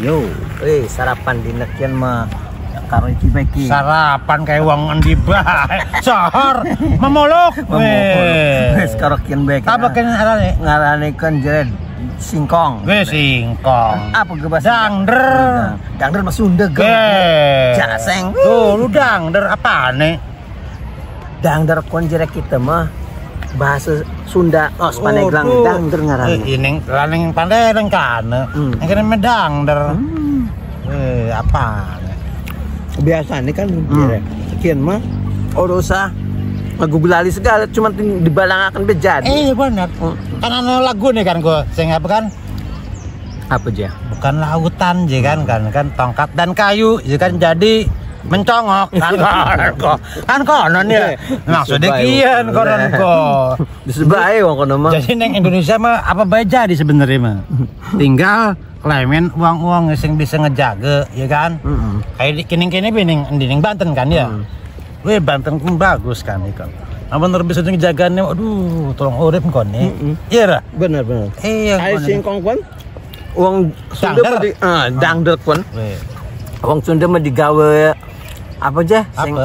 Yo, sarapan dina kian mah karo iki bae ki. Sarapan kayak wong endi bae. Sohor memolok. Wis karo kian bae. Apa kan arane? Ngarane kan jere singkong. Wis singkong. Apa ge bahasa? Dangder. Dangder mah Sunda ge. Jaseng. Tuh, lu dangder apane? Dangder kon jere kita mah bahasa Sunda, oh Pandeglang dangder ngaranna. Ning laning Pandeglang kan. Ning kene mah dangder. Apa? Biasanya kan sekian mah ora usah ngegugulali segala, cuma dibalangaken be jadi. Iya bener. Kan ana lagu nih kan gua sing apa kan? Apa aja? Bukan lautan je kan kan tongkat dan kayu je kan jadi mencongok kan kan konon ya. Maksudnya kian konon kok. Disebae wong kono mah. Jadi neng Indonesia mah apa bae jadi sebenarnya mah. Tinggal klemen uang-uang sing bisa ngejaga ya kan. Kayak kini-kini ning ning Banten kan ya. Weh Banten pun bagus kan ikan. Amun bisa ngejagane aduh tolong urip kon nih. Iya ra? Bener bener. Iya. Kayak singkong pun wong Sunda mah di dangdut pun. Wong Sunda mah digawe apa aja sing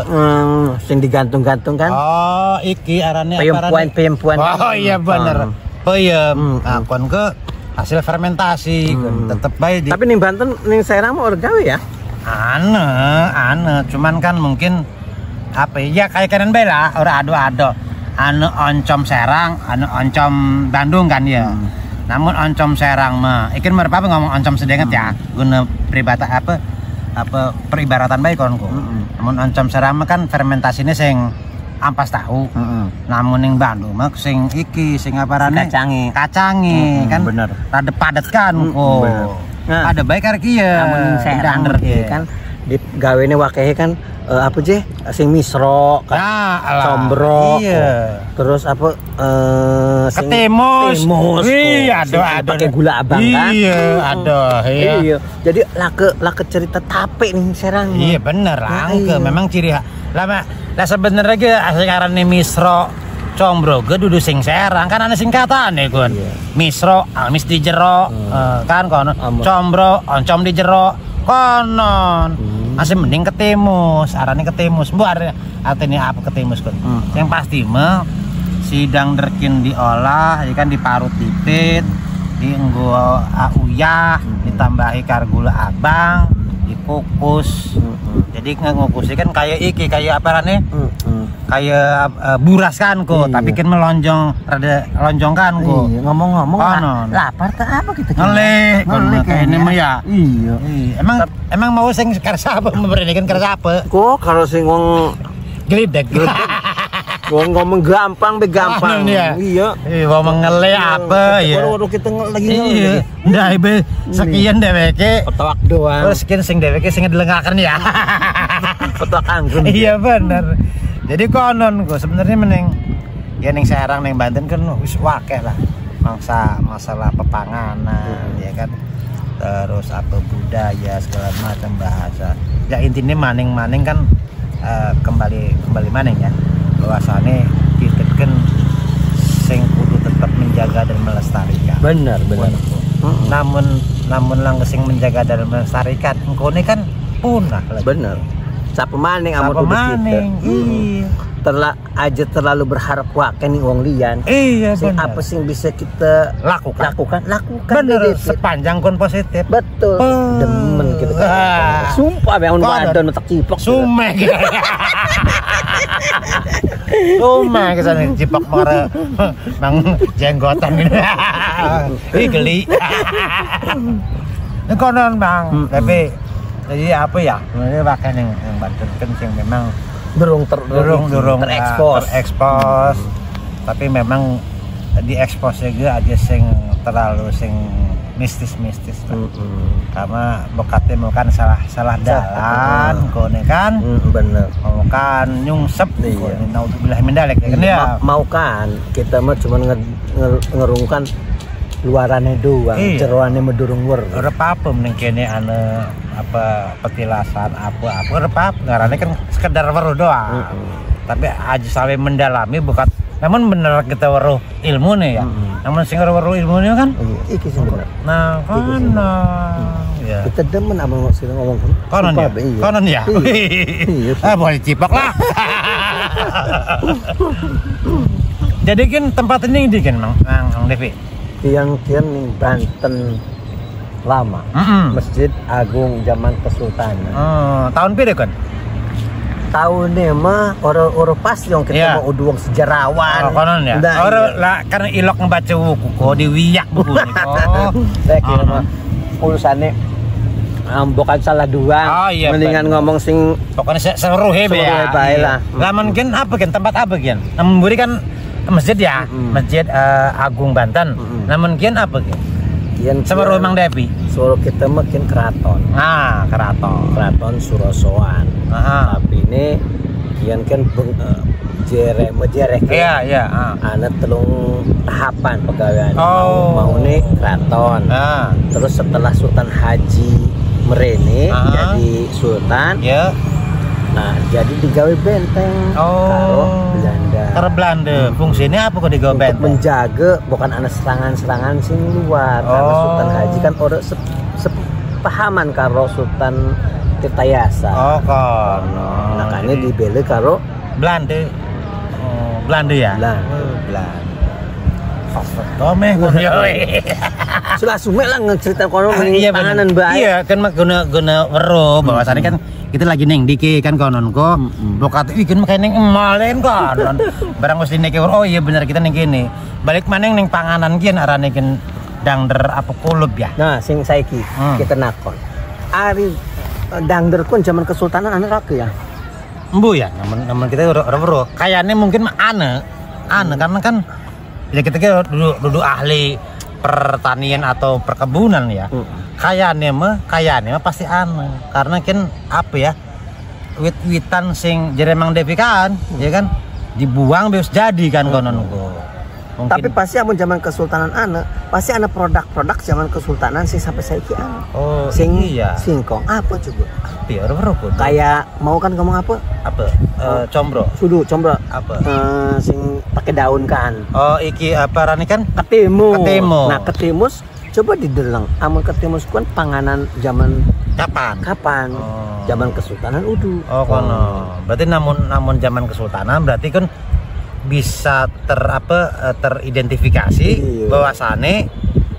sing digantung-gantung kan. Oh, iki arane apa arane? Peyempuan. Oh iya bener. Peyem. Nah, kon ke hasil fermentasi tetep bae di. Tapi ning Banten ning Serang mah ora gawe ya? Ane, cuman kan mungkin apa ya kayak kenen bae lah, ora ado-ado. Anu oncom Serang, anu oncom Bandung kan ya. Namun oncom Serang mah, ikin mereka ngomong oncom sedenget ya, guna peribata apa peribaratan baik konku. Namun oncom Serang mah kan fermentasinya sing ampas tahu. Namun ning Bandung mah sing iki sing apa arane? Kacangi kan bener. Rada padet kan kok. Nah, ada baik karek ieu. Namun ning Serang kan digawene wakehe kan apa je sing misro kan, combro, iya. Terus apa sing ketimus, iya, aduh, pakai gula abang kan, iya, aduh, iya. Iya. Jadi lake cerita tape nih Serang. Iya bener, langke, nah, iya. Memang ciri lama, lah sebenarnya ge sekarang nih misro, combro ge dudu sing Serang kan ada singkatan nih kun, iya. Misro, amis di jero, kan kono, combro, oncom di jero, konon. Masih mending ketimus, arane ketimus. Mbok artinya apa ketimus kun? Yang pasti mah si dangderkin diolah, ya kan diparut dipit, dienggo uyah, ditambahi kar gula abang, dikukus. Jadi ngukusnya kan kayak iki, kayak apa arane? Kayak buras kan kok, tapi kan melonjong, rada lonjong kan kok. Iya, ngomong-ngomong lapar tak apa kita? Ngelih, kayak ini mah ya. Iya. Emang mau sing kersa apa memberanikan kersa apa? Kok kalau sing wong gelidek. Wong ngomong gampang be gampang. Iya. Iya, ngomong ngelih apa ya. Baru kita lagi ngelih. Iya. Ndak ibe sekian dheweke. Petawak doang. Terus sekian sing dheweke sing ngedelengaken ya. Petawak anggun. Iya bener. Jadi konon kok sebenarnya mending ya ning Serang ning Banten kan wis wakeh lah. Mangsa masalah pepanganan ya kan. Terus apa budaya segala macam bahasa. Ya intinya maning-maning kan kembali maning ya. Bahwasane kita kan sing kudu tetap menjaga dan melestarikan. Benar, benar. Namun langsung menjaga dan melestarikan engkone kan punah lagi. Bener. Siapa maning amur maning. Iya. Aja terlalu berharap wake nih wong lian. Iya, sing apa sing bisa kita lakukan. Bener, sepanjang kon positif. Betul. Demen gitu kan. Sumpah bangun badan otak ciplok. Sumeh. Sumeh kesane ciplok mare bang jenggotan gitu. Ih geli. Ini konon Bang, tapi jadi apa ya? Sebenarnya pakai yang Banten kan yang memang durung terekspos. Tapi memang diekspos juga aja sing terlalu sing mistis-mistis lah. Karena bekatnya mau kan salah dalan kone kan. Bener. Mau kan nyungsep kone naudzubillah min dzalik ya kan ya. Mau kan kita mah cuma ngerungkan luarannya doang, jeroannya medurung wer. Ora apa-apa mending kene ane apa petilasan apa-apa ora apa-apa ngarane kan sekedar weruh doang. Tapi aja sampai mendalami bukan Namun bener kita weruh ilmu nih ya. Namun sing weruh ilmu nih kan. Iya, iki sing bener. Nah, kono. Ya. Kita demen abang sing ngomong konon ya. Konon ya. Iya. Ah, boleh cipok lah. Jadi kan tempat ini di kan Mang Devi. Tiang-tiang ning Banten lama. Masjid Agung zaman Kesultanan. Tahun pire kan? Tahunnya mah ora pas yang kita mau uduang sejarawan. Oh, konon ya. Nah, ora lah karena ilok ngebaca buku kok diwiyak buku nih kok. Saya kira mah urusannya bukan salah dua. Oh, iya, mendingan ngomong sing pokoknya seru hebe ya. Bae lah. Lah mungkin apa kan tempat apa kan? Namun buri kan masjid ya, Masjid Agung Banten. Nah mungkin apa kan? Semeru Mang Devi. Suruh kita makin keraton. Nah, keraton. Keraton Surosoan. Tapi ini kian kan jere mejerek. Iya, iya. Ana telung tahapan pegawaian. Mau nih keraton. Terus setelah Sultan Haji Merene jadi sultan. Iya. Nah, jadi digawe benteng karo Belanda. Karo Belanda. Fungsinya apa kok digawe benteng? Untuk menjaga bukan ana serangan-serangan sing luar. Karena Sultan Haji kan ora sepahaman karo Sultan Tirtayasa. Oh, kono. Makanya dibele karo Belanda. Oh, Belanda ya? Belanda. Belanda. Sosok meh kon yo. Sulah sumek lah ngecerita kono panganan bae. Iya, kan guna weruh bahwasannya kan kita lagi neng diki kan konon kok. Bokat iki kan makane neng emalen konon. Barang wis dineke oh iya bener kita neng kene. Balik maneng neng panganan ki arane ken dangder apa kulub ya. Nah, sing saiki kita nakon. Ari dangder kun zaman Kesultanan ana ra ya? Embu ya, namun kita ora weruh. Kayane mungkin ane karena kan ya kita kira duduk ahli pertanian atau perkebunan ya. Kayane mah pasti aneh karena kan apa ya wit-witan sing jere Mang Devi kan, ya kan dibuang bius jadi kan konon kok. Mungkin. Tapi pasti amun zaman Kesultanan aneh, pasti ana produk-produk zaman Kesultanan sing sampai saiki aneh. Oh, sing iya. Singkong apa coba? Apa ya ora Kayak mau kan ngomong apa? Apa? Combro. Sudu, combro. Apa? Sing pakai daun kan. Oh, iki apa rani kan? Ketimus. Ketimus. Nah, ketimus coba dideleng. Amun ketimus kan panganan zaman kapan? Kapan? Oh. Zaman Kesultanan udu. Oh, kono. Berarti namun zaman Kesultanan berarti kan bisa teridentifikasi bahwasane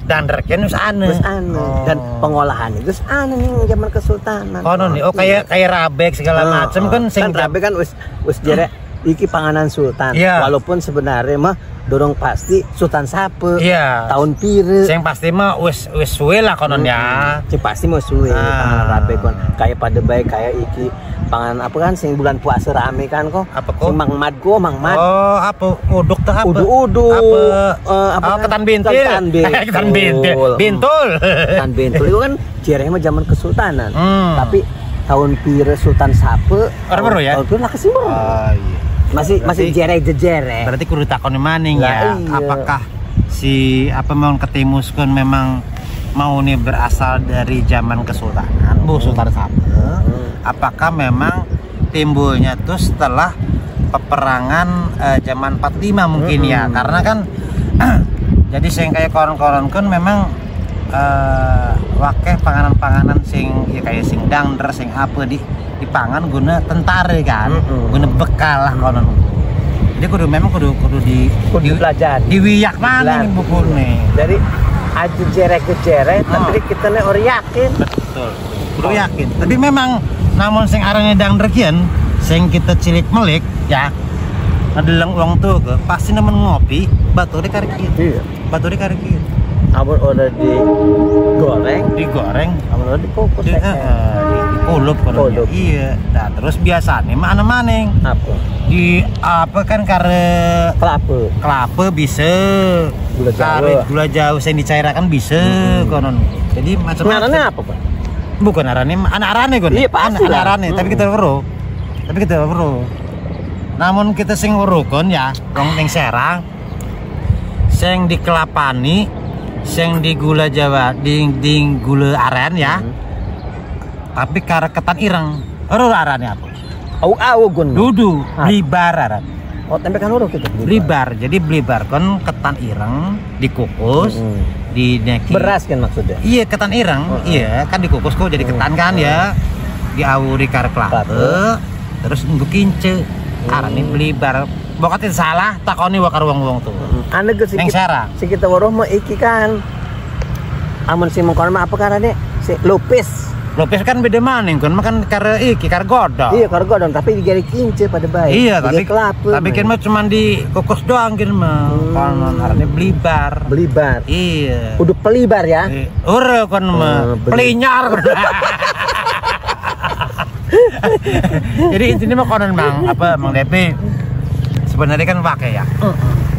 dan reken wis ane. Wis ane. Dan pengolahan itu wis ane ning zaman Kesultanan. Kono nih, oh kayak rabek segala macem kan sing kan rabek kan wis jere iki panganan sultan. Yeah. Walaupun sebenarnya mah dorong pasti sultan sape. Yeah. Tahun pire. Sing pasti mah wis suwe lah konon ya. Sing pasti mah suwe panganan rabek kon. Kayak pada baik kayak iki panganan apa kan sing bulan puasa rame kan kok. Apa kok? Sing Mang Mad kok, Mang Mad. Oh, apa uduk teh apa? Uduk-uduk. Apa? Apa oh, kan? Ketan bintil. Ketan bintul. Ketan bintil. Bintul. Ketan bintul itu kan jerehnya mah zaman Kesultanan. Tapi tahun pire Sultan sape. Ora ya? Tahun pire lah kesimur. Oh, iya. Masih masih jere-jere. Berarti kudu takoni maning ya. Iya. Apakah si apa mau ketimus kan memang mau nih berasal dari zaman Kesultanan, Bu Sultan sape. Apakah memang timbulnya tuh setelah peperangan zaman 45 mungkin ya. Karena kan jadi sing kayak koron-koron kan memang wakeh panganan-panganan sing ya kayak sing dangder sing apa di dipangan guna tentara kan, guna bekal lah konon. Jadi kudu memang kudu di dipelajari. Diwiyak mana nih bukune. Jadi aja jerek-jerek tapi kita nih ora yakin. Betul. Kudu yakin. Tapi memang namun sing arane dangder kian, sing kita cilik melik ya. Ngedeleng wong tuh ke pasti nemen ngopi, bature karek kieu. Iya. Bature karek kieu. Amun ora digoreng, amun ora dikukus. Dikulup kono. Iya. Nah, terus biasane mah ana maning. Apa? Di apa kan kare kelapa. Kelapa bisa. Gula jawa. Gula jawa sing dicairakan bisa konon. Jadi macam-macam. Arane apa, Pak? Bukan arane, anak arane kon. Iya, pasti. Anak arane, tapi kita weruh. Tapi kita weruh. Namun kita sing weruh kon ya, wong ning Serang sing dikelapani, sing di gula Jawa, di gula aren ya. Tapi kare ketan ireng. Ora arane apa? Au-au gun. Dudu, blibar aran. Oh, tempe kan urut gitu. Blibar. Jadi blibar kan ketan ireng dikukus, dineki. Beras kan maksudnya? Iya, ketan ireng. Iya, kan dikukus kok jadi ketan kan ya. Diawuri karo kelapa, terus nggo kince. Arane blibar. Pokoknya salah takoni wa karo wong-wong tuh. Ane ge sing kita weruh mah iki kan. Amun sing mengkono mah apa karane? Si lupis. Lupis kan beda maning kan makan karo iki karo godhong. Iya, karo godhong tapi digari kince pada bae. Iya, tapi kelapa. Tapi kan mah cuman dikukus doang kan mah. Konon arane blibar. Blibar. Iya. Udah pelibar ya? Ora kon mah pelinyar. Jadi intinya mah konon Bang, apa Mang Depi sebenarnya kan pakai ya.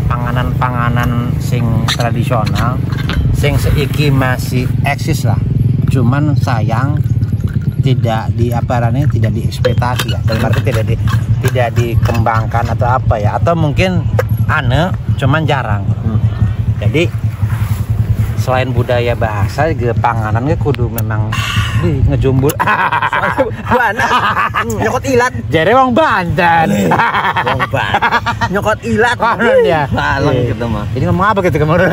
Panganan-panganan sing tradisional sing seiki masih eksis lah. Cuman sayang tidak di aparannya tidak dieksploitasi ya. Dalam arti tidak dikembangkan atau apa ya, atau mungkin ane cuman jarang. Jadi selain budaya bahasa juga panganan ge kudu memang di ngejumbul. Soalnya nyokot ilat. Jare wong Banten. Wong Banten. Nyokot ilat. Konon ya. Baleng gitu mah. Jadi ngomong apa gitu kemarin.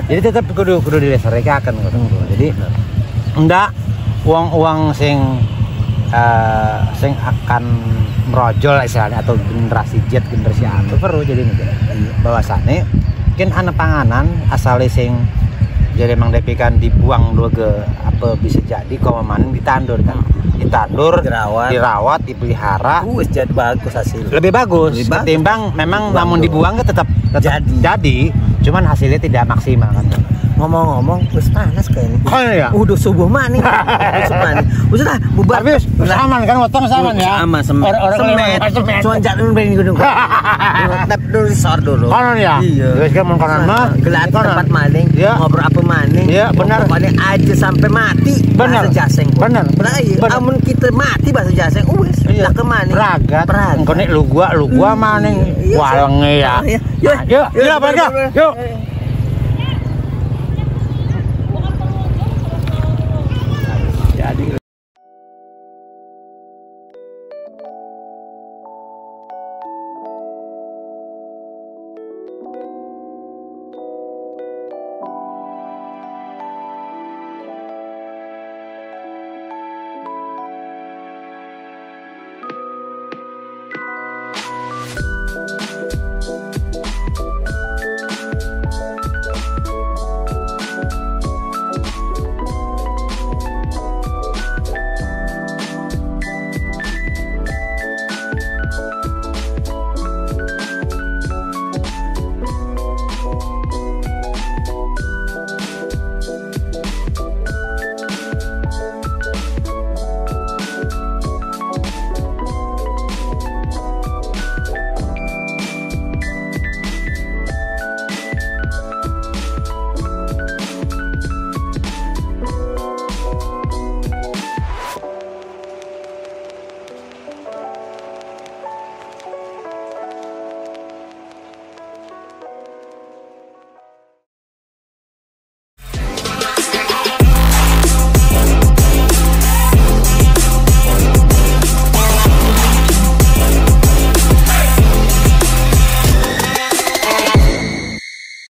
Jadi tetap kudu dilestarikan gitu. Jadi enggak uang-uang sing sing akan merojol istilahnya atau generasi Z, generasi A itu perlu jadi bahwasane mungkin anak panganan asale sing jadi emang Depi kan dibuang dulu ke apa bisa jadi kalau maning ditandur kan, ditandur, dirawat, dipelihara, jadi bagus hasil. Lebih bagus ketimbang memang namun dibuang tetap jadi, cuman hasilnya tidak maksimal kan. Ngomong-ngomong, wis panas kayaknya. Oh iya. Udah subuh maning. Udah bubar. Tapi wis aman kan, weteng aman ya. Aman semet. Semet. Cuman jatuh ben gunung. Tetap dulu sor dulu. Konon ya. Iya. Wis kan mun konon mah gelar tempat maning, ngobrol apa maning. Iya, benar. Pokoknya aja sampai mati. Benar. Bahasa Jaseng. Benar. Iya, amun kita mati bahasa Jaseng wis lah ke maning. Ragat. Engko nek lu gua maning. Walenge ya. Yuk, yuk, yuk.